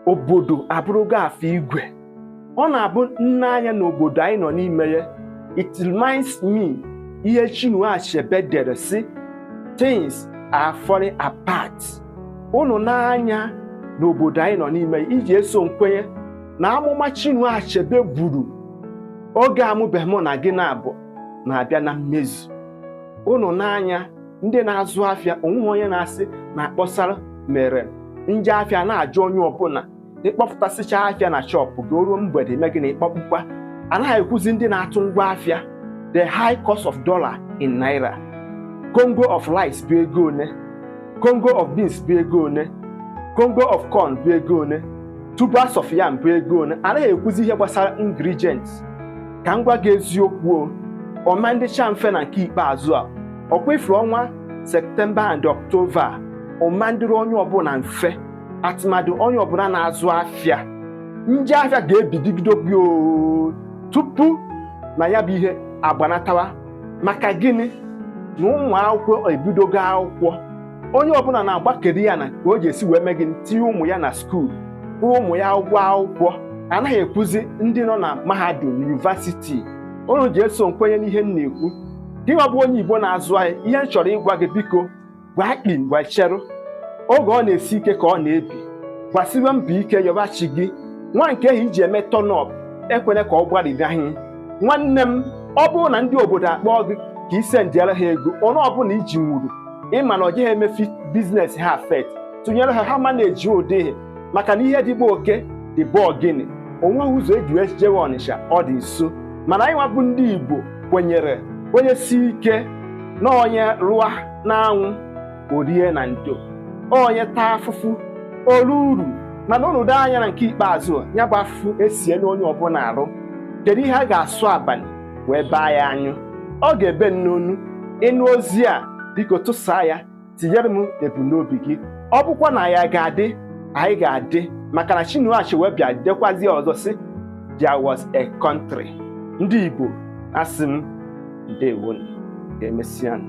Obodo abụrụgo afọ igwe. Ọ na-abụ nne anya n'obodo anyị nọ n'ime ya. It reminds me ihe Chinua Achebe dere sị, "Things are falling apart." Unu n'anya n'obodo anyị nọ n'ime ya, iji eso nkwenye na amụma Chinua Achebe buru oge amụbeghị mụ na gị na-abụ na-abịa na mmezu. Unu n'anya, ndị na-azụ afịa, onweghị onye na-asị na akpọsara mere nje afịa na-ajụ onye ọbụla. Ịkpọpụtasịcha afịa na shop gị, o ruo mgbede, eme gị na ịkpọkpụkwa. Anaghị ekwuzi ndị na-atụ ngwa afịa, the high cost of dollar in naira, Congo of rice bụ ego one, Congo of beans bụ ego one, Congo of corn bụ ego one, tubers of yam bụ ego one. Anaghị ekwuzi ihe gbasara ingredients. Ka m gwa gị eziokwu, o ọma ndịcha mfe na nke ikpeazụ a, ọkwa ifuru ọnwa September and October, ọma ndịrị onye ọbụla mfe, atụmadụ onye ọbụla na-azụ afịa. Nje afịa ga-ebidigido gị oo tupu na ya bụ ihe agbanatawa. Maka gịnị? Na ụmụ akwụkwọ ebidogo akwụkwọ, onye ọbụla na-agbakeri ya na ka o ji esi wee mee gịnị, tinye ụmụ ya na school, kwụọ ụmụ ya ụgwọ akwụkwọ. Anaghị ekwuzi ndị nọ na mahadum, university. Unu ji eso nkwenye n'ihe m na-ekwu. Gị nwa bụ onye Igbo na-azụ ahịa, ihe m chọrọ ịgwa gị, biko gwa kpim gwa cherụ oge ọ na-esi ike ka ọ na-ebi. Gbasiwe mbọ ike, yọba chi gị nwa nke ahụ iji eme turn up. Ekwene ka ọ gbarịdaghị, nwanne m. Ọ bụrụ na ndị obodo akpọọ gị ka ise ndịara ha ego, ọnụ ọbụla iji nwuru, ịma na ọ dịghị emefi business ha affect, tụnyere ha, ha ma na-eji ụdị maka na ihe dịgba oke dịba ogini. Onweghị ụzọ eji wee jewe Ọnịsha, ọ dị nso. Mana anyị nwabụ ndị Igbo kwenyere, kwenyesi ike na onye rụa n'anwụ, orie na ndo, onye taa afụfụ olu uru. Mana unu doo anya na nke ikpeazụ ya bụ afụfụ esie na onye ọbụla arụ. Kedu ihe a ga-asụ abalị wee baa ya anyụ? Ọ ga-ebe nnonu ịnụ ozi a. Biko tụsaa ya, tinyere m ebumnobi gị. Ọ bụkwa na ya ga-adị, anyị ga-adị, maka na Chinua Achebe bịa dekwazie ọzọ sị, "There was a country." Ndị Igbo, asị m ndewonu, ga-emesịa.